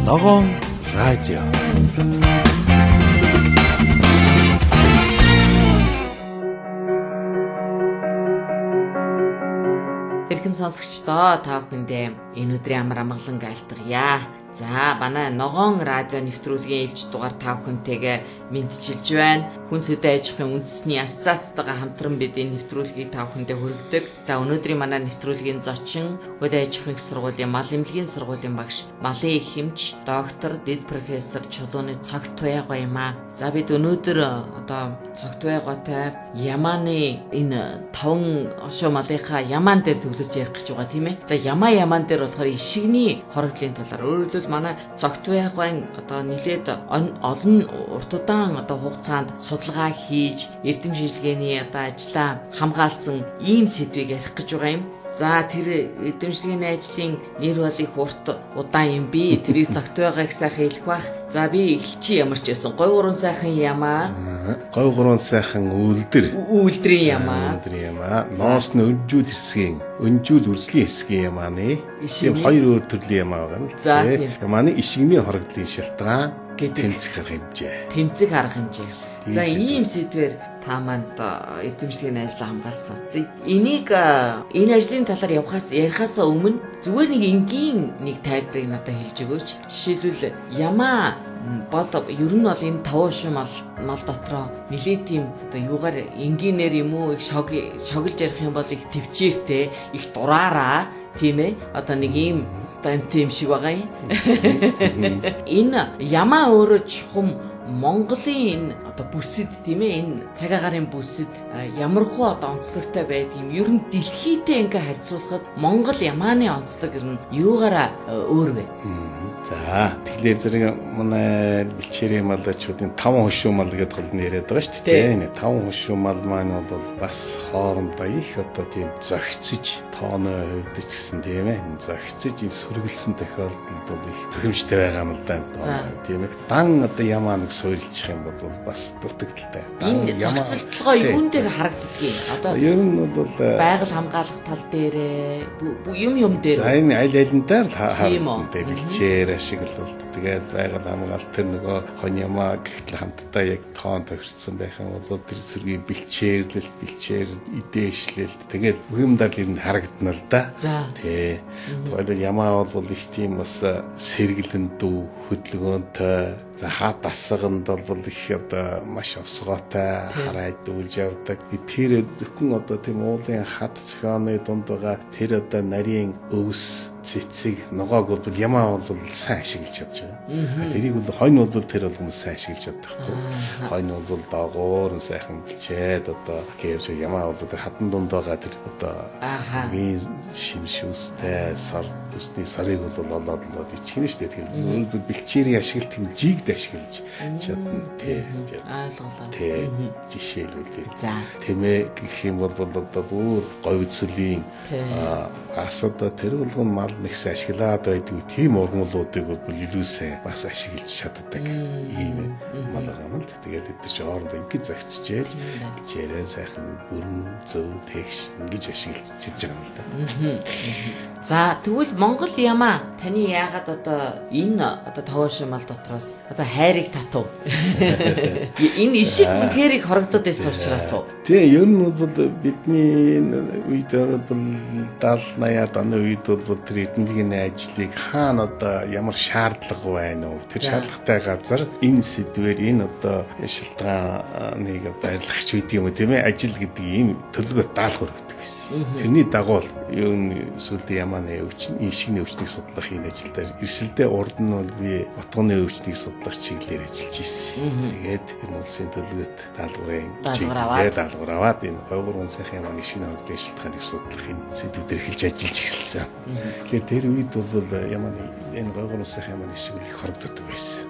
Ногоон радио. Эрхэм сонсогчдоо та бүхэндээ энэ өдрийн амар амгалан айлтгая. За манай Ногоон радио нэвтрүүлгийн ээлж дугаар та бүхэнтэйгээ мэдчилж байна. Хүнс хөдөө аж ахуйн үндэсний ассоциацтайгаа хамтран бид энэ нэвтрүүлгийг та бүхэндээ хүргэдэг. За өнөөдрийн манай нэвтрүүлгийн зочин хөдөө аж ахуйн их сургуулийн мал эмнэлгийн сургуулийн багш, малын их хэмч, доктор, дэд профессор Чулууны Цогт Туяа юм аа. За бид өнөөдөр одоо Цогт Туяатай Ямааны энэ таван ошуу малынхаа Ямаан дээр төвлөрж ярих гэж байгаа тийм ээ. За Ямаан дээр болохоор ишигний хорогдлын талаар өөрөлдөл манай Цогт Туяагаан одоо нэлээд олон урт удаан одоо хугацаанд судалгаа хийж эрдэм шинжилгээний одоо ажлаа хамгаалсан ийм сэдвийг ярих гэж байгаа юм. За тэр эрдэм шинжилгээний ажлын нэр бол их урт удаан юм би. Тэрийг Цогт Туяагаа их сайхан хэлэх бах. За би эхэлчих ямар ч байсан. Говь гурван сайхан Ямаа. Говь гурван сайхан үйлдэр. Үйлдрийн Ямаа. Үйлдрийн Ямаа. Ноос нь өнжүүл хэсгийн, өнжүүл үржлийн хэсгийн Ямааны. Тийм хоёр өөр төрлийн Ямаа байгаа юм. За тийм. Ямааны ишигний хорогдлын шалтгаан гэдэг тэмцэх арга хэмжээ. Тэмцэх арга хэмжээ. За ийм сэдвээр та манд эрдэмшлэгийн ажил хамгаалсан. За энийг энэ ажлын талаар ярихаас өмнө зүгээр нэг энгийн нэг тайлбарыг надад хэлж өгөөч. Жишээлбэл Ямаа бол ер нь бол энэ таван ушуу мал дотроо нэлээд тийм одоо юугаар энгийнээр юм уу их шоглож ярих юм бол их төвчээртэй, их дураараа тийм ээ. Одоо нэг ийм одоо амт юм шиг байгаа юм. Энэ Ямаа өөрөө чухам Монголын энэ одоо бүсэд тийм ээ энэ цаг агаарын бүсэд ямархуу одоо онцлогтой байдаг юм. Ер нь дэлхийдээ ингээ харьцуулахад Монгол Ямааны онцлог ер нь юугаараа өөр вэ? За тэгэхээр зэрэг манай бэлчээрийн малчуудын таван хошуу мал гэдэг гол нь яриад байгаа шүү дээ. Энэ таван хошуу мал маань бол бас хоорондоо их одоо тийм зохицож тооны хувьд ч гэсэн тийм ээ зохицож энэ сөргөлсөн тохиолдолд бол их тохиомжтой байгаа юм л да. Тийм ээ. Дан одоо Ямаа нэг суурилчих юм бол бас дутагдaltaй. Энэ зохицолтолгоо юун дээр харагддгийг одоо ер нь бол байгаль хамгаалах тал дээрээ юм юм дээр. За энэ аль алинтаар л харагдана. Бэлчээр ашиглалт тэгээд байгаль хамгаалалт тэр нөгөө хонь Ямаа гэхтэл хамтдаа яг тоон тохирцсон байх юм бол тэр сүргийн бэлчээрлэлт, бэлчээр идээшлэлт тэгээд бүх юм даар ер нь харагдана л да. Тий. Тэгвэл Ямаа бол их тийм бас сэргэлэн дүү хөдөлгөөнтэй. За хаа дасганд бол их одоо маш овсгоотой хараад дүүлж явдаг. Тэр зөвхөн одоо тийм уулын хад зохионы дунд байгаа тэр одоо нарийн өвс цэцэг ногоог бол Ямаа бол сайн ашиглаж чадж байгаа. Тэрийг бол хонь бол тэр бол сайн ашиглаж чадахгүй. Хонь бол доогуур нь сайхан бэлчээд одоо гэвч Ямаа бол тэр хадан дунд байгаа тэр одоо үгийн шимшүүстэй сар өсний сарыг бол олоод олоод ичгэнэ шүү дээ. Тэгэхээр бэлчээрийн ашиглалт юм жигд ашиглаж чадна тий. Ойлголоо. Тий. Жишээлбэл. За. Тэмээ гэх юм бол одоо бүр говь цөлийн ас одоо тэр болгон мал нэгсэн ашиглаад байдгүй тийм ургамлуудыг бол илүү сайн бас ашиглаж чаддаг ийм мал байгаа юм л. Тэгээд эдгээр чи хоорондоо ингэж зохицчихээл бэлчээрээ сайхан бүрэн зөв тэгш ингэж ашиглаж чадж байгаа юм л да. За тэгвэл Монгол Ямаа таны яагаад одоо энэ одоо таван ушуу мал дотроос одоо хайрыг татав? Энэ ишиг үнэхээр их хорогдод байсан учраас уу? Тий, ер нь бол бидний энэ үед бол 70 80-аад оны үед бол тэр эрдэмтдийн ажлыг хаана одоо ямар шаардлага байна уу? Тэр шаардлагатай газар энэ сэдвээр энэ одоо шалтгааныг одоо арилгах ч гэдэг юм уу тийм ээ ажил гэдэг ийм төлөвлөгөө даалгавар өгдөг гэсэн. Тэрний дагуу ер нь сүүлдээ Ямааны өвчин, ишигний өвчнийг судлах энэ ажил дээр эрсэлдээ урд нь бол би ботгоны өвчнийг судлах чиглэлээр ажиллаж ирсэн. Тэгээд энэ улсын төлөвлөгөөт даалгаврын чиглэлээр даалгавар аваад энэ говь гурван сайхан Ямааны ишигний хорогдын шалтгааныг судлах энэ сэдв дээр эхэлж ажиллаж эхэлсэн. Тэгэхээр тэр үед бол Ямааны энэ говь гурван сайхан Ямааны ишиг их хорогддог байсан.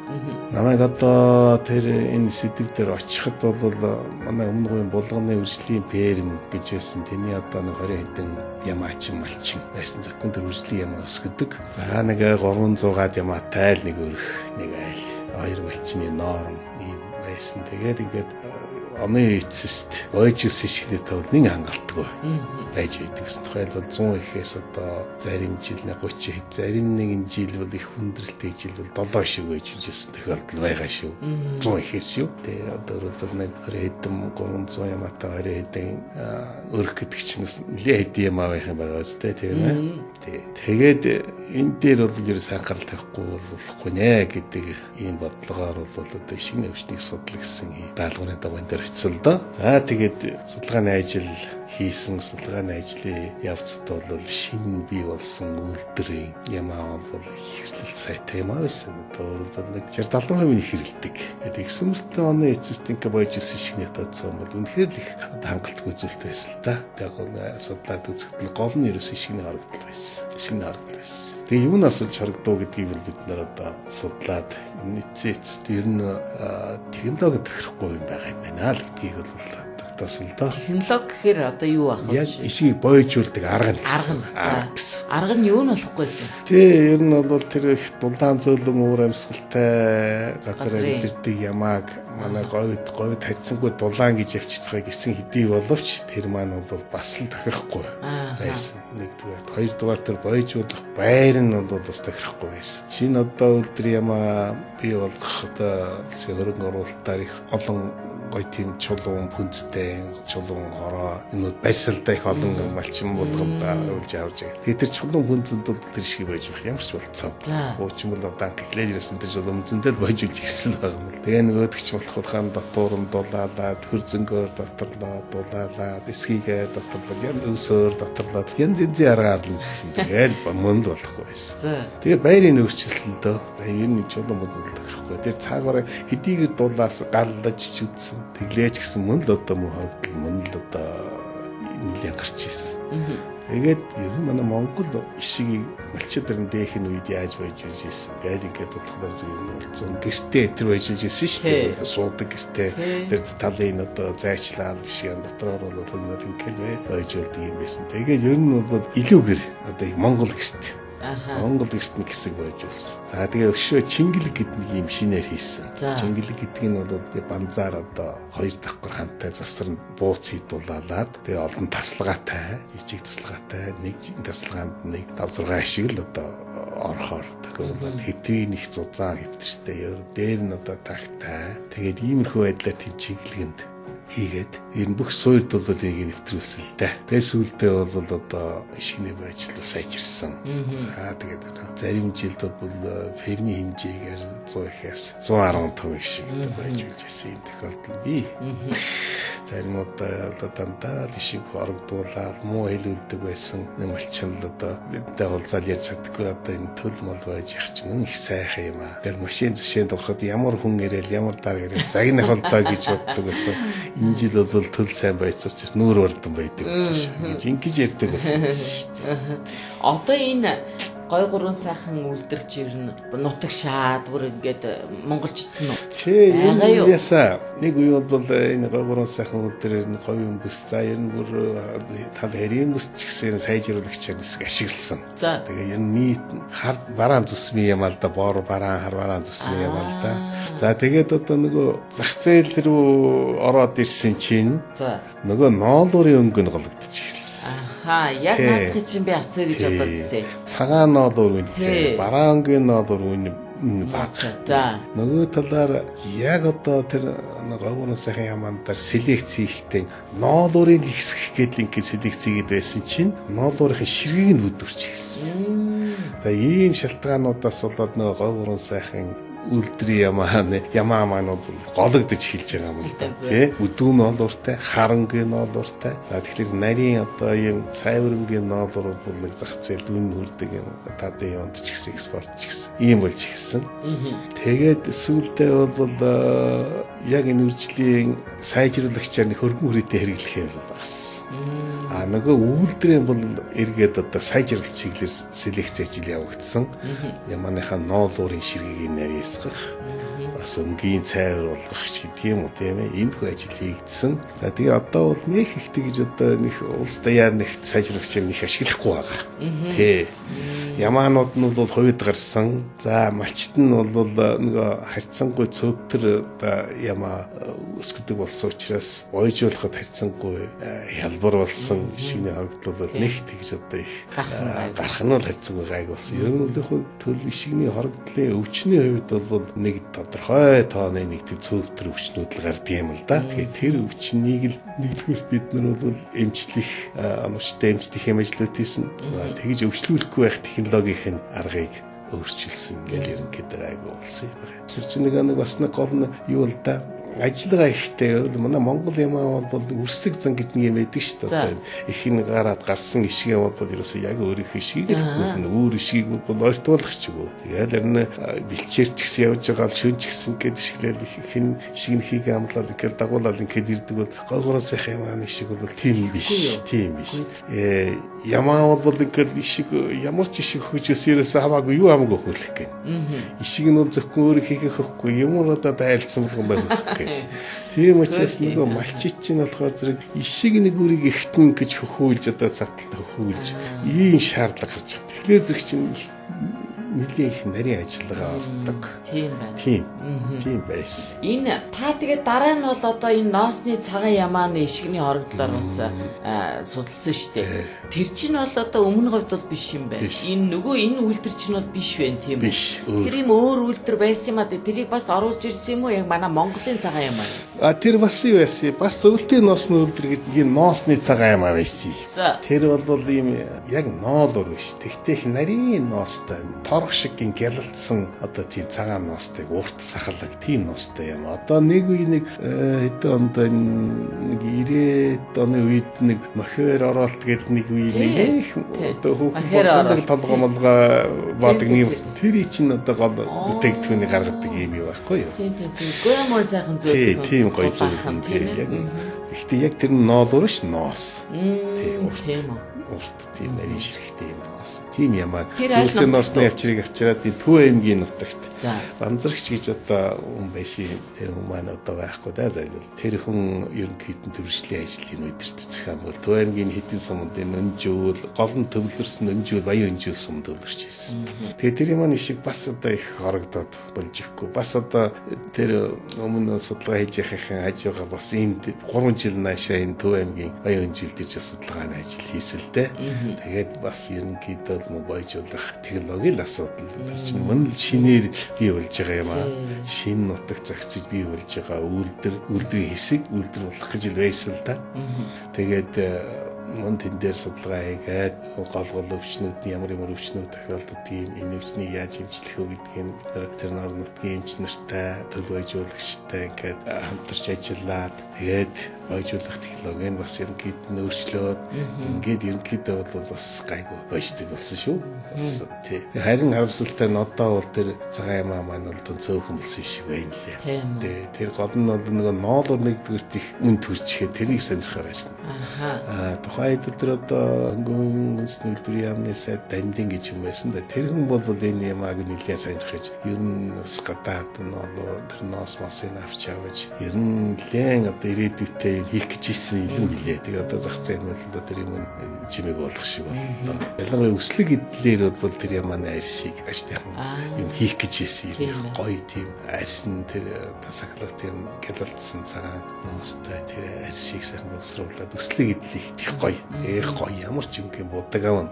Намайг одоо тэр энэ сэдв дээр очиход бол манай өмнө буян булганы үржлийн ферм гэж байсан. Тэрний одоо нэг 20 хэдэн Ямаачин малчин байсан. Зөвхөн тэр үржлийн Ямаа өсгөдөг. За нэг 300-аад Ямаатай л нэг өрх, нэг айл, хоёр малчны ноорон ийм байсан. Тэгээд ингээд оны эцэст бойжүүлсэн ишгний тоо нэг хангалтгүй байж байдаг гэсэн. Тухайлбал 100 ихээс одоо зарим жил 30 хэд, зарим нэгэн жил бол их хүндрэлтэй жил бол 7 шиг байж ирсэн тохиолдол байгаа шүү. 100 ихээс шүү. Тэгээ одоо өөрөлдөл нэг 20 хэдэн 300 ямаатай 20 хэдэн өрөх гэдэг чинь бас нэлээ хэдэн ямаа байх юм байгаа үстэй тийм ээ. Тэгээд энэ дээр бол ерөөс анхаарал тавихгүй бол болохгүй нэ гэдэг ийм бодлогоор бол одоо ишгний өвчнийг судлах гэсэн даалгаврын дагуу энэ дээр очсон л доо. За тэгээд судалгааны ажил хийсэн судалгааны ажлын явцад бол шинэ бий болсон үйлдвэрийн ямаа бол хэрэглэлт сайтай юм аа байсан. Одоо өөрөлдөл нэг 60 70% нь хэрэглэдэг. Тэгээд ихсэн мөртлөө оны эцэст ингээ бойж ирсэн шигний тооцоо бол үнэхээр л их одоо хангалтгүй зүйлт байсан л та. Тэгээд судлаад үзэхэд гол нь ерөөс ишгний хорогдол байсан. Ишгний хорогдол байсан. Тэгээ юунаас болж хорогдов гэдгийг бол бид нар одоо судлаад эцэст ер нь технологи тохирохгүй юм байгаа юм байна л гэдгийг бол тогтоосон л доо. Технологи гэхээр одоо юу ах вэ? Яг ишгийг бойжуулдаг арга нь гэсэн. Арга нь юу нь болохгүйсэн? Тий, ер нь бол тэр их дулаан зөөлөн уур амьсгалтай газар амьдардаг ямааг манай говьд харьцангуй дулаан гэж явчихж байгаа гэсэн хэдий боловч тэр маань бол бас л тохирохгүй байсан. Нэгдүгээр, хоёрдугаар тэр бойжуулах байр нь бол бас тохирохгүй байсан. Шинэ одоо үйлдвэр ямаа бий болгох одоо хөрөнгө оруулалтаар их олон гой тийм чулуун пүнцтэй чулуун хороо энүүд байсалдаа их олон малчин болгонд өвлж авч байгаа. Тэгээ тэр чулуун пүнцэнд бол тэр шиг байж болох ямар ч болцоо. Уучин бол одоо анх эхлээд ирсэн тэр чулуун пүнцэндээ л бойж үлж ирсэн байгаа юм. Тэгээ нөгөөдөг ч болох хаан дотуур нь дулаалаад хөрзөнгөөр доторлоо дулаалаад эсгийгээр доторлоо ян өвсөөр доторлоод янз янзын аргаар л үтсэн. Тэгээл мөн л болохгүй байсан. Тэгээд байрын өөрчлөлт дөө. Байрын нэг чулуун пүнцэнд тохирохгүй. Тэр цаагаараа хэдийгээр дулаас галлаж ч үтсэн. Тэглээч гэсэн мөн л одоо мөн хорогдол мөн л одоо нэлээд гарч ирсэн. Тэгээд ер нь манай Монгол ишгийг малчид дэрэн дээхэн үед яаж байж ирсэн гээд ингээд бодохлоор зүгээр нь болсон. Гэртээ тэр байж ирсэн шүү дээ. Суудаг гэртээ тэр талын одоо зайчлал ишиг дотор оруулах юм ингээд байж болдог юм байсан. Тэгээд ер нь бол илүү гэр одоо Монгол гэрт. Монгол эрт нэг хэсэг байж болсон. За тэгээ өшөө Чингэлэг гэдэг нэг юм шинээр хийсэн. Чингэлэг гэдэг нь бол банзаар одоо хоёр давхар хантай завсар бууц хийдулаад тэгээ олон тасалгаатай, жижиг тасалгаатай, нэг тасалгаанд нэг 5 6 ашиг л одоо орохоор тохиолдоод хэвтрийн их зузаан хэвтэртэй, дээр нь одоо тагтай. Тэгээд иймэрхүү байдлаар тийм Чингэлэгэнд хийгээд ер нь бүх суурьд бол энийг нэвтрүүлсэн л дээ. Тэгээ сүүлдээ бол одоо ишгний байжлал сайжирсан. Аа тэгээд зарим жилд бол фермийн хэмжээгээр 100 ихээс 115 их шиг байж байсан юм тохиолдол бий. Зарим одоо дандаа л ишиг хорогдуулаад муу хэлүүлдэг байсан нэг малчин л одоо бидтэй уулзаал ярьж чаддаггүй одоо энэ төл мол байж явах ч мөн их сайхан юм аа. Тэр машин зэшээнд ороход ямар хүн ирээл ямар дараа ирээл загнах бол доо гэж боддог байсан. Энэ жил бол төл сайн байцууч нүүр ордон байдаг гэсэн шүү. Гэж ингэж ярьдаг байсан шүү дээ. Одоо энэ гой гурван сайхан үйлдвэр чи ер нь нутаг шаад бүр ингээд монголчдсан уу? Тий, ясаа нэг үе бол энэ гой гурван сайхан үйлдвэрээр нь говийн бүс за ер нь бүр тал хэрийн бүс ч гэсэн сайжруулагчаар хэсэг ашигласан. Тэгээ ер нь нийт хар бараан зүсмийн юм ал да, бор бараан хар бараан зүсмийн юм ал да. За тэгээд одоо нөгөө зах зээл рүү ороод ирсэн чинь нөгөө ноолуурын өнгө нь гологдчих эхэлсэн. Аха, яг наадах чинь би асууя гэж бодоод ирсэн. Цагаан ноолуур үнэтэй, бараангийн ноолуур үн бага. За. Нөгөө талаар яг одоо тэр говьн сайхан яман дээр селекц хийхдээ ноолуурын хэсэг гэдэг ингээд селекц хийгээд байсан чинь ноолуурын ширхгийг нь бүдвэрч эхэлсэн. За ийм шалтгаануудаас болоод нөгөө говь сайхан үйлдвэрийн ямаа маань гологдож эхэлж байгаа юм л да тий. Өдүүн ноолууртай, харангийн ноолууртай. За тэгэхээр нарийн одоо ийм цайврангийн ноолуур бол нэг зах зээл үн хүрдэг юм тадын юунд ч гэсэн экспорт ч гэсэн ийм болж эхэлсэн. Тэгээд сүүлдээ бол яг энэ үржлийн сайжруулагчаар нэг хөргөн хүрээтэй хэрэглэх юм багассан. А нөгөө үйлдвэрийн бол эргээд одоо сайжруулах чиглэлээр селекц ажил явагдсан. Ямааныхаа ноолуурын ширхгийг нарийсгах, бас өнгийн цайвар болгох ч гэдэг юм уу тийм ээ. Иймэрхүү ажил хийгдсэн. За тэгээ одоо бол нэх их тэгж одоо нэг улс даяар нэг сайжруулагчаар нэг ашиглахгүй байгаа. Тий. Ямаанууд нь бол хувьд гарсан. За малчт нь бол нөгөө харьцангуй цөвтөр одоо ямаа өсгдөг болсон учраас бойжуулахад харьцангуй хялбар болсон. Ишигний хорогдол бол нэг тэгж одоо их гарах нь бол харьцангуй гайг болсон. Ер нь бол төл ишигний хорогдлын өвчний хувьд бол нэг тодорхой тооны нэг цөвтөр өвчнүүд л гардаг юм л да. Тэгэхээр тэр өвчнийг л нэгдүгürt бид нар бол эмчлэх, оновчтой эмчлэх юм ажлууд хийсэн. Тэгж өвчлүүлэхгүй байх технологийн аргыг өөрчилсөн гэл ерөнхийдөө айгүй болсон юм байна. Тэр чинь нэг бас нэг гол нь юу л да, ажиллагаа ихтэй. Манай Монгол ямаа бол үрсэг зан гэж нэг юм байдаг шүү дээ. Одоо их нь гараад гарсан ишиг юм бол ерөөсөө яг өөрийнх ишгийг л хөхнө. Өөр ишгийг бол ойртуулах ч үгүй. Тэгээд ер нь бэлчээр ч гэсэн явж байгаа л шүн ч гэсэн гээд ишгэлэл их нь ишиг нь хийгээ амлаад ингээд дагуулаад ингээд ирдэг бол гойгоороо сайхан ямаа нэг шиг бол тийм биш. Тийм биш. Ямаа бол ингээд ишиг ямар ч ишиг хөхөж ерөөсөө хамаагүй юу хамаагүй хөхлөх гэх. Ишиг нь бол зөвхөн өөрийнх хийгээ хөхгүй юм одоо дайлцсан болгон байх хөх. Тийм учраас нөгөө малчит чинь болохоор зэрэг ишиг нэг үрийг ихтэн гэж хөхүүлж одоо цатал хөхүүлж ийм шаардлага гарч байгаа. Тэгэхээр зэрэг чинь нэлийн их нарийн ажиллагаа ордог. Тийм байна. Тийм. Тийм байсан. Энэ та тэгээд дараа нь бол одоо энэ ноосны цагаан ямааны ишигний хорогдлоор бас судалсан шүү дээ. Тэр чинь бол одоо өмнө говьд бол биш юм байна. Энэ нөгөө энэ үйлдвэр чинь бол биш байна тийм үү? Тэр юм өөр үйлдвэр байсан юм а. Тэрийг бас оруулж ирсэн юм уу? Яг манай Монголын цагаан ямаа. А тэр бас юу байсан? Бас зөвлөлтийн ноосны үйлдвэр гэдэг юм ноосны цагаан ямаа байсан. Тэр бол ийм яг ноолор биш. Тэгтээ их нарийн ноостой. Торох шиг гялалтсан одоо тийм цагаан ноостой урт сахалаг тийм ноостой юм. Одоо нэг үе нэг хэдэн онд нэг 90-ад оны үед нэг мохиор оролт гэдэг нэг үе нэг их одоо хүүхэн болгодог толгой молгой баадаг нэг юм. Тэр чинь одоо гол бүтээгдэхүүнийг гаргадаг юм юу байхгүй юу? Тийм тийм. Гоймор сайхан зөөлхөн. Тийм гоё зөөлхөн. Тийм яг. Гэхдээ яг тэр нь ноолуур ш ноос. Тийм тийм. Урт тийм нарийн ширхтэй юм ноос. Тийм ямаа. Зөвлөлтийн ноосны авчрыг авчираад энэ Төв аймгийн нутагт. Банзрагч гэж одоо хүн байсан юм. Тэр хүн маань одоо байхгүй да зайлвал. Тэр хүн ерөнхийдөө төвөршлийн ажлыг өдөрт зохион байгуул. Төв аймгийн хэдэн сумд энэ өнжүүл, гол нь төвлөрсөн өнжүүл, баян өнжүүл сум төвлөрч байсан. Тэгээ тэр юм шиг бас одоо их хорогдоод болж ихгүй. Бас одоо тэр өмнө судалгаа хийж яхахын хажуугаар бас энд 3 жил наашаа энэ Төв аймгийн баян өнжүүл дээр судалгааны ажил хийсэн л дээ. Тэгээд бас ерөнхийдөө мөн бойжуулах технологийн асуудал. Тэр чинь мөн шинээр бий болж байгаа юм аа. Шинэ нутаг зохицож бий болж байгаа үйлдвэр, үйлдвэрийн хэсэг үйлдвэр болох гэж л байсан л да. Тэгээд мөн тэн дээр судалгаа хийгээд гол гол өвчнүүд ямар ямар өвчнүүд тохиолддог юм, энэ өвчнийг яаж эмчлэх вэ гэдгийг бид нар тэр орон нутгийн эмч нартай, төлөв бойжуулагчтай ингээд хамтарч ажиллаад тэгээд бойжуулах технологи нь бас ерөнхийд нь өөрчлөөд ингээд ерөнхийдөө бол бас гайгүй бойждаг болсон шүү. Болсон тий. Харин харамсалтай нь одоо бол тэр цагаан ямаа маань бол цөөхөн болсон шиг байна лээ. Тий. Тэр гол нь бол нөгөө ноолоор нэгдүгürt их үн төрчихэд тэрийг сонирхоор байсан. Аа тухайн үед тэр одоо хөнгөн үндэсний үйлдвэрийн яамны сайд Дамдин гэж юм байсан да. Тэр хүн бол энэ ямааг нэлээд сонирхож ер нь бас гадаад ноолоор тэр ноос масыг авч яваж ер нь нэлээд одоо ирээдүйтэй хийх гэж ирсэн юм билээ. Тэгээ одоо зах зээл нь бол тэр юм чимээг болох шиг боллоо. Ялангуяа өслөг эдлэр бол тэр ямааны арьсыг аштайхан юм хийх гэж ирсэн юм гоё тийм арьсан тэр одоо сахилах тийм гялалтсан цагаан ноостой тэр арьсыг сайхан боловсруулад өслөг эдлийг их гоё. Их гоё ямар ч юм юм будаг аав.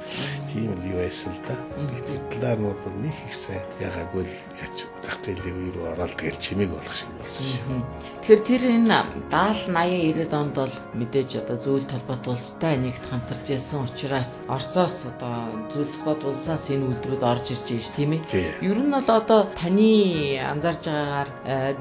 Тийм л юу байсан л да. Тэр талаар нь бол нэг их сайн ягаагүй л яч зах зээлийн үе рүү ороод тэгэл чимээг болох шиг болсон шүү. Тэгэхээр тэр энэ 70 80 90-ад онд бол мэдээж одоо зөвлөлт холбоот улстай нэгт хамтарч байсан учраас Оросоос одоо зөвлөлт холбоот улсаас энэ үйлдвэрүүд орж ирж байгаа ш тийм ээ. Ер нь бол одоо таны анзаарч байгаагаар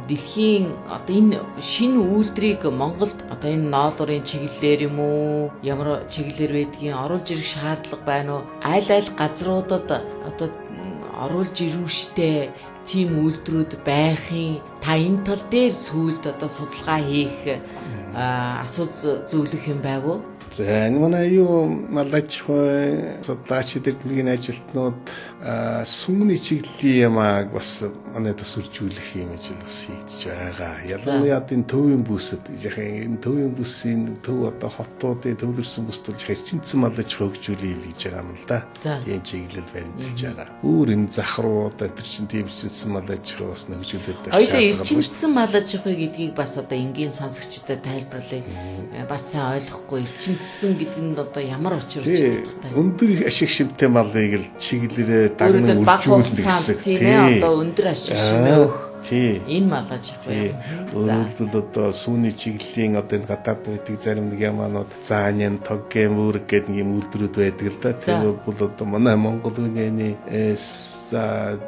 дэлхийн одоо энэ шинэ үйлдвэрийг Монголд одоо энэ ноолуурын чиглэлээр юм уу ямар чиглэлээр байдгийг оруулж ирэх шаардлага байна уу? Аль аль газруудад одоо оруулж ирүүштэй тийм үйлдвэрүүд байхын та энэ тал дээр сүүлд одоо судалгаа хийх асуу зөвлөх юм байв уу? За энэ манай юу мал аж ахуй судлаач эрдэмтний ажилтнууд сүмний чиглэлийн ямааг бас манай бас үржүүлэх юм ажил бас хийгдэж байгаа. Ялангуяа энэ төвийн бүсэд энэ төвийн бүсийн төв одоо хотуудын төвлөрсөн бүсд бол эрчимцэн мал аж ахуй хөгжүүлэе гэж байгаа юм л да. Тийм чиглэл баримталж байгаа. Өөр энэ зах руу одоо тэр чинь тийм эрчимцэн мал аж ахуй бас хөгжүүлээд байна. Хоёулаа эрчимцэн мал аж ахуй гэдгийг бас одоо энгийн сонсогчдод тайлбарлая. Бас сайн ойлгохгүй эрчимцсэн гэдэг нь одоо ямар учир утгатай. Өндөр ашиг шимтэй малыг л чиглэлээ дагнан үржүүлнэ гэсэн. Тийм ээ, одоо өндөр ашиг шимээ өгөх. Тий. Энэ мал аж ахуй. Өөрөөр хэлбэл одоо сүүний чиглэлийн одоо энэ гадаад байдаг зарим нэг ямаанууд заанyan, тоггэм, үүрэг гэдэг нэг юм үйлдвэрүүд байдаг л да. Тэр бол одоо манай Монгол үнэний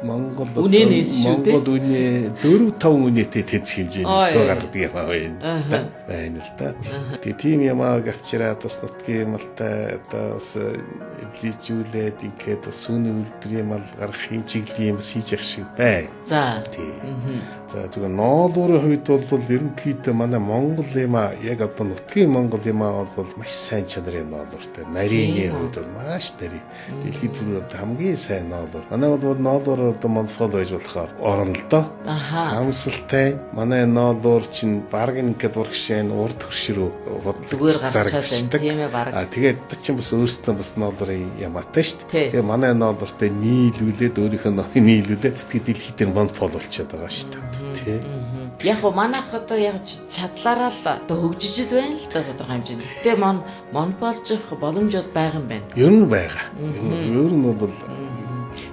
Монгол Монгол үнэ 4-5 үнэтэй тэц хэмжээний суу гаргадаг юм байна. Байна л да. Тэгээ тийм ямааг авчираад бас нутгийн малтай одоо бас эвлийжүүлээд ингээд бас сүүний үйлдвэрийн мал гаргах юм чиглэлийн юм хийж явах шиг байна. За. Тий. За зөвхөн ноолуурын хувьд бол ерөнхийдөө манай Монгол ямаа яг одоо нутгийн Монгол ямаа бол маш сайн чанарын ноолууртай. Нарийн хувьд бол маш нарийн. Дэлхийд бүр хамгийн сайн ноолуур. Манай бол ноолуур одоо монопол байж болохоор орно л доо. Хамсалтай. Манай ноолуур чинь баг ингээд урагшаа урд хөрш рүү зүгээр гарчаад байна тийм ээ баг. А тэгээд одоо чинь бас өөрсдөө бас ноолуурын ямаатай шүү дээ. Тэгээ манай ноолууртай нийлүүлээд өөрийнхөө ноолыг нийлүүлээд тэгээд дэлхийд дээр монопол болчиход байгаа шүү дээ. Тий. Яг го манайх одоо яг чадлаараа л одоо хөгжиж л байна л да тодорхой хэмжээнд. Гэтэ монополжих боломж бол байгаа юм байна. Ер нь байгаа. Ер нь бол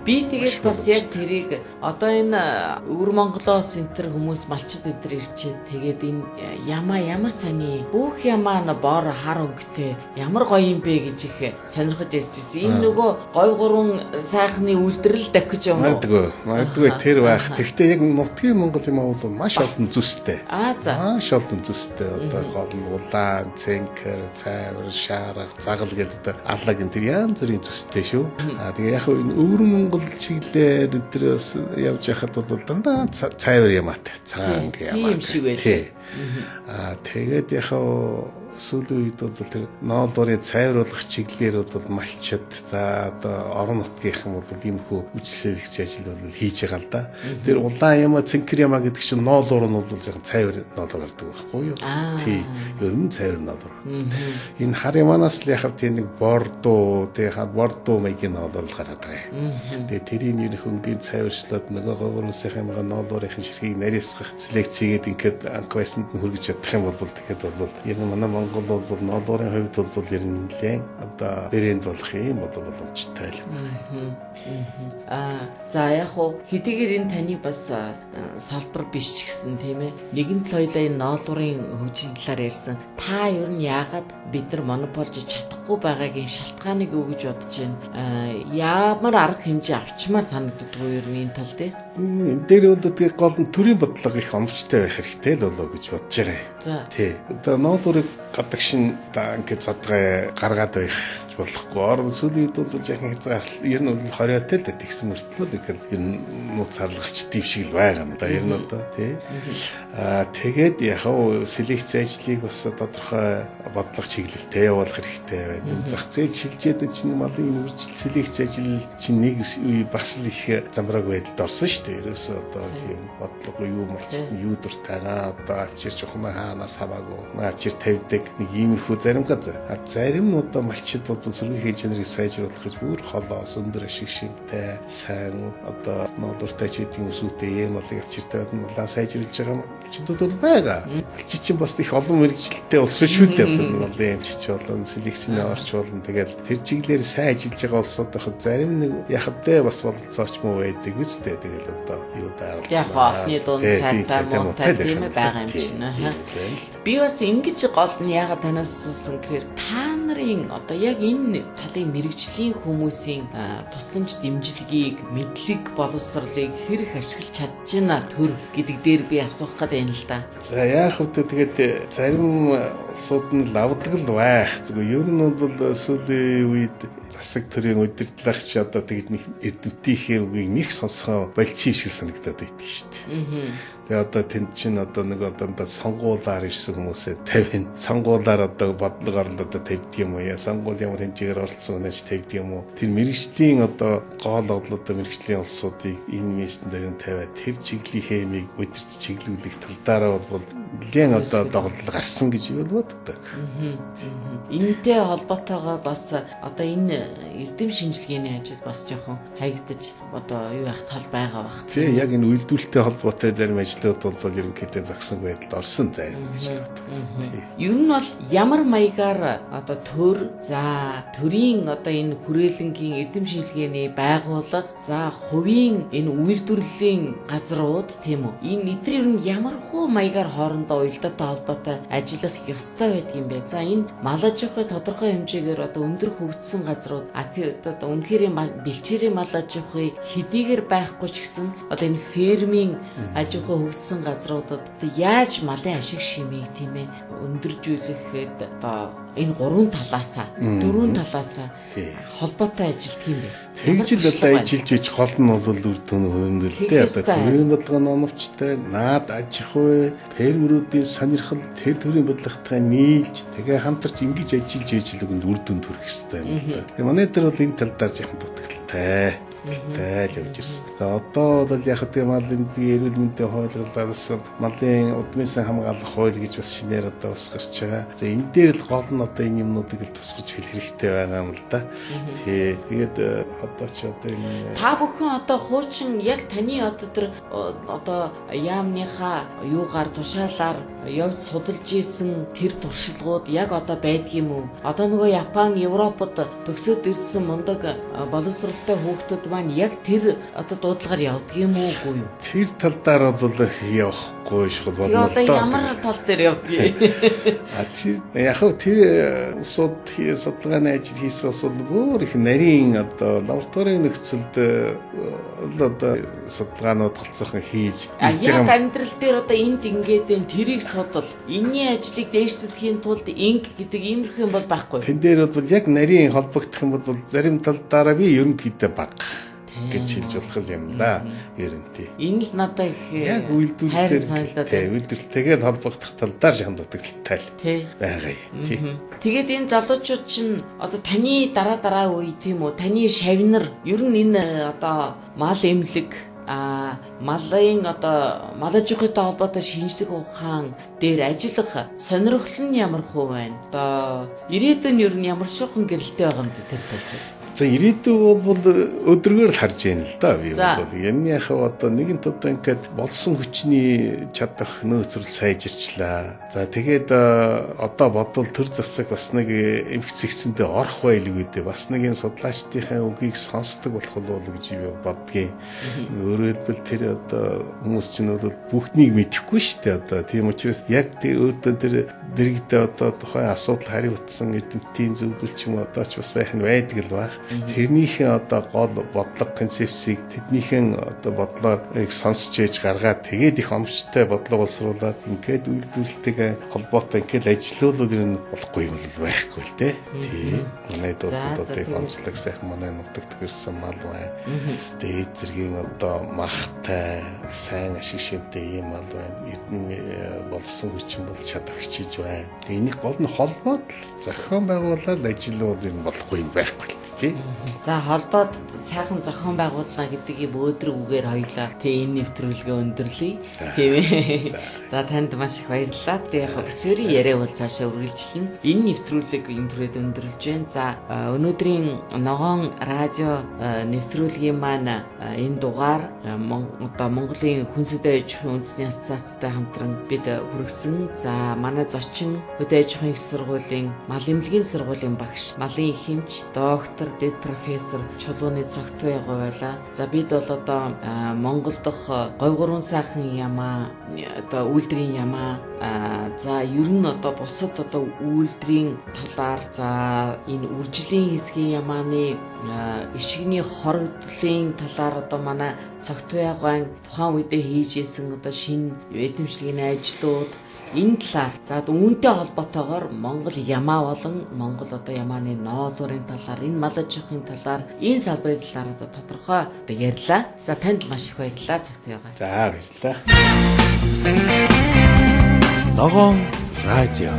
би тэгээд бас яг тэрийг одоо энэ өвөр Монголоос энэ төр хүмүүс малчид энэ төр ирчээд тэгээд энэ ямаа ямар сони бүх ямаа н бор хар өнгөтэй ямар гоё юм бэ гэж их сонирхож ярьж ирсэн. Энэ нөгөө говь гурван сайхны үйлдвэрлэл давхиж юм уу? Магадгүй тэр байх. Тэгэхдээ яг нутгийн Монгол ямаа бол маш олон зүстэй. Аа за. Маш олон зүстэй. Одоо гол нь улаан, цэнхэр, цайвар, шаарга, загал гэдэг алаг энэ тэр янз бүрийн зүстэй шүү. Аа тэгээ яг энэ өвөр Монгол чиглэлээр энэ тэр бас явж яхад бол дандаа цайвар ямаатай, цагаан ямаатай. Тийм шиг байлаа. Аа тэгээд яг сүүлийн үед бол тэр ноолуурын цайвруулах чиглэлээр бол малчид за одоо орон нутгийнхан бол иймэрхүү үжилсэлэгч ажил бол хийж байгаа л да. Тэр улаан ямаа, цэнхэр ямаа гэдэг чинь ноолуур нь бол яг цайвар ноолуур гардаг байхгүй юу? Тий. Ер нь цайвар ноолуур. Энэ хар ямаанаас л яг тийм нэг бордо, тий бордо маягийн ноолуур л гараад байгаа юм. Тэгээ тэрийг ерөнх өнгийн цайварчлаад нөгөө говьрын ямаа ноолуурын ширхгийг нарийсгах селекц хийгээд ингээд анх байсанд нь хүргэж чадах юм бол тэгэхэд бол ер нь манай Монгол бол ноолуурын хувьд бол ер нь нэлээд одоо брэнд болох юм боломжтой л. Аа за яг уу хэдийгээр энэ таны бас салбар биш ч гэсэн тийм ээ. Нэгэн тал хоёлаа энэ ноолуурын хөгжлийн талаар ярьсан. Та ер нь яагаад бид нар монополж чадахгүй байгаагийн шалтгааныг юу гэж бодож байна? Ямар арга хэмжээ авчмаар санагддаг уу ер нь энэ тал дээр? Энэ дээр бол тэгээ гол нь төрийн бодлого их оновчтой байх хэрэгтэй л болоо гэж бодож байгаа юм. Тий. Одоо ноолуурыг гадагшин ингээд задгай гаргаад байх болохгүй. Орон сүүлийн үед бол жаахан хязгаарлалт ер нь бол 20-тай л тэгсэн мөртлөө ингээд ер нь нууц харлгарч тийм шиг л байгаа юм да. Ер нь одоо тий. Аа тэгээд яг селекц ажлыг бас тодорхой бодлого чиглэлтэй явуулах хэрэгтэй байна. Зах зээл шилжээд чинь малын үржилт селекц ажил чинь нэг үе бас л их замрааг байдалд орсон шүү дээ. Ерөөсөө одоо тийм бодлого юу малчт нь юу дуртайгаа одоо авчирч ухмаа хаанаас хамаагүй авчир тавьдаг нэг иймэрхүү зарим газар. А зарим нь одоо малчид бол сөргий хийж чанарыг сайжруулах гэж бүр холоос өндөр ашиг шимтэй сайн одоо ноолууртай ч гэдэг юм сүүтэй ийм малыг авчир тавиад малаа сайжруулж байгаа малчидууд бол байгаа. Малчид чинь бас их олон мэргэжилттэй улс шүү дээ. Малын эмчч болон селекцийн орч болон тэгээд тэр чиглэлээр сайн ажиллаж байгаа улсууд байхад зарим нэг яхавдээ бас бололцооч муу байдаг үстэй. Тэгээд одоо юу дааралцсан. Яг анхны дунд сайтай муутай тийм ээ байгаа юм чинь. Би бас ингэж гол нь яагаад танаас асуусан гэхээр та нарын одоо яг энэ талын мэрэгжлийн хүмүүсийн тусламж дэмжлэгийг, мэдлэг боловсролыг хэр их ашиглаж чадж байна төр гэдэг дээр би асуух гээд байна л да. За яах вэ тэгээд зарим улсууд нь лавдаг л байх. Зүгээр ер нь бол сүүлийн үед засаг төрийн удирдлагч одоо тэгж нэг эрдэмтдийнхээ үгийг нэг сонсохоо болцсон юм шиг санагдаад байдаг шүү дээ. Тэгээ одоо тэнд чинь одоо нэг одоо сонгуулаар ирсэн хүмүүсээ тавина. Сонгуулаар одоо бодлого оронд одоо тавьдаг юм уу? Сонгуул ямар хэмжээгээр оролцсон хүнээс тавьдаг юм уу? Тэр мэргэжлийн одоо гол одоо мэргэжлийн улсуудыг энэ мессен дээр нь тавиад тэр чиглэлийн хэмийг удирд чиглүүлэх тал даараа бол нэлээд одоо доголдол гарсан гэж би боддог. Энэтэй холбоотойгоор бас одоо энэ эрдэм шинжилгээний ажил бас жоохон хаягдаж одоо юу яах тал байгаа бах. Тий, яг энэ үйлдвэрлэлтэй холбоотой зарим ажлууд бол ерөнхийдөө зогсон байдалд орсон зарим ажлууд. Тий. Ер нь бол ямар маягаар одоо төр, за төрийн одоо энэ хүрээлэнгийн эрдэм шинжилгээний байгууллага, за хувийн энэ үйлдвэрлэлийн газрууд тийм үү? Энэ эдгээр ер нь ямар хуу маягаар хоорондоо уялдаатай холбоотой ажиллах ёстой байдаг юм бэ? За энэ мал аж ахуй тодорхой хэмжээгээр одоо өндөр хөгжсөн газрууд одоо үнэхээр бэлчээрийн мал аж ахуй хэдийгээр байхгүй ч гэсэн одоо энэ фермийн аж ахуй хөгжсөн газруудад одоо яаж малын ашиг шимийг тийм ээ өндөржүүлэхэд одоо энэ гурван талаасаа дөрвөн талаасаа холбоотой ажилтдаг юм бэ? Тэгж л одоо ажиллаж иж гол нь бол үр дүн хөндлөлтэй одоо төрийн бодлого оновчтой наад аж ахуй фермерүүдийн сонирхол тэр төрийн бодлоготой нийлж тэгээ хамтарч ингэж ажиллаж иж л үр дүн төрөх ёстой юм л да. Тэгээ манай дээр бол энэ тал дээр жаахан дутагдaltaй л явж ирсэн. За одоо бол яг тийм мал эмнэлгийн эрүүл мэндийн хуулиарлаас малын удмын хамгаалах хууль гэж бас шинээр одоо бас гарч байгаа. За энэ дээр л гол нь одоо энэ юмнуудыг л тусгаж эхлэх хэрэгтэй байгаа юм л да. Тий. Тэгээд одоо ч одоо энэ та бүхэн одоо хуучин яг таны одоо тэр одоо яамныхаа юугаар тушаалаар явж судалж исэн тэр туршлагууд яг одоо байдгийм үү? Одоо нөгөө Япон, Европод төгсөөд ирсэн мундаг боловсралтай хүүхдүүд маань яг тэр одоо дуудлагаар явдаг юм уу үгүй юу? Тэр тал дээр бол явахгүй шул болно. Одоо ямар тал дээр явдгийг? А тэр яг тэр улсууд судалгааны ажил хийсэн улсууд бүр их нарийн одоо лабораторийн нөхцөлд одоо судалгаанууд голцоохон хийж ирж байгаа. Яг амьдрал дээр одоо энд ингээд энэ тэрийг судал, энэний ажлыг дээшлүүлэхийн тулд инг гэдэг иймэрхүү юм бол байхгүй. Тэн дээр бол яг нарийн холбогдох юм бол зарим тал дараа би ерөнхийдөө бага гэж хэлж болох юм да. Ер нь тий. Энэ л надад их яг үйлдвэрлэлтэй үйлдвэрлэлтэйгээ холбогдох тал дээр жаахан дутагдaltaй байгаа юм. Тий. Тэгээд энэ залуучууд чинь одоо таны дараа үе тийм үү? Таны шавнар ер нь энэ одоо мал эмнэлэг малын одоо мал аж ахуйтай холбоотой шинжлэх ухаан дээр ажиллах сонирхол нь ямар хуу байна? Одоо ирээдүйн ер нь ямар шухан гэрэлтэй байгаа юм бэ тэр тал? За ирээдүй бол өдрөөр л харж байна л да би бол юм яхав одоо нэгэнт одоо ингээд болсон хүчний чадах нөөцрөл сайжирчлаа. За тэгээд одоо бодвол төр засаг бас нэг эмх зэгцэндээ орох байлгүй дээ. Бас нэг энэ судлаачдынхаа үгийг сонсдог болох болов гэж би боддгийн. Өөрөөр хэлбэл тэр одоо хүмүүс чинь бол бүхнийг мэдэхгүй шүү дээ одоо. Тийм учраас яг тэр өөртөө тэр дэрэгдээ одоо тухайн асуудал хариуцсан эрдэмтдийн зөвлөл ч юм уу одоо ч бас байх нь байдаг л байх. Тэрнийхээ одоо гол бодлого концепцийг тэднийхэн одоо бодлоор их сонсч ээж гаргаад тэгээд их оновчтой бодлого боловсруулад ингээд үйлдвэрлэлтэйгээ холбоотой ингээд ажиллаулвал ер нь болохгүй юм бол байхгүй л дээ. Тий. Манай дууд одоо их онцлог сайхан манай нутаг төгөрсөн мал байна. Тэгээд зэргийн одоо махтай сайн ашиг шимтэй ийм мал байна. Эрдэм болсон хүчин бол чадварчиж байна. Энийг гол нь холбоод зохион байгуулаад ажиллавал юм болохгүй юм байхгүй л тий. За холбоод сайхан зохион байгуулна гэдэг юм өөдрөг үгээр хоёлаа тий энэ нэвтрүүлгээ өндөрлөе. Тийм ээ. За танд маш их баярлалаа. Тэгээ яг битүүрийн яриа бол цаашаа үргэлжлэнэ. Энэ нэвтрүүлэг энэ түрээд өндөрлж байна. За өнөөдрийн ногоон радио нэвтрүүлгийн маань энэ дугаар одоо Монголын хүнс хөдөө аж ахуйн үндэсний ассоциацтай хамтран бид хүргэсэн. За манай зочин хөдөө аж ахуйн их сургуулийн мал эмнэлгийн сургуулийн багш, малын ихэмч, доктор, дэд профессор Чулууны Цогтуу ягуу байлаа. За бид бол одоо Монгол дахь говь гурван сайхан ямаа одоо үйлдвэрийн ямаа за ер нь одоо бусад одоо үйлдвэрийн талаар за энэ үржлийн хэсгийн ямааны ишигний хорогдлын талаар одоо манай Цогтуу ягуайн тухайн үедээ хийж исэн одоо шинэ эрдэмшлэгийн ажлууд Энэ талаар за үүнтэй холбоотойгоор Монгол ямаа болон Монгол одоо ямааны ноолуурын талаар, энэ мал аж ахуйн талаар, энэ салбарын талаар одоо тодорхой одоо ярьлаа. За танд маш их баярлалаа, цагт яваа. За баярлалаа. Ногоон радио.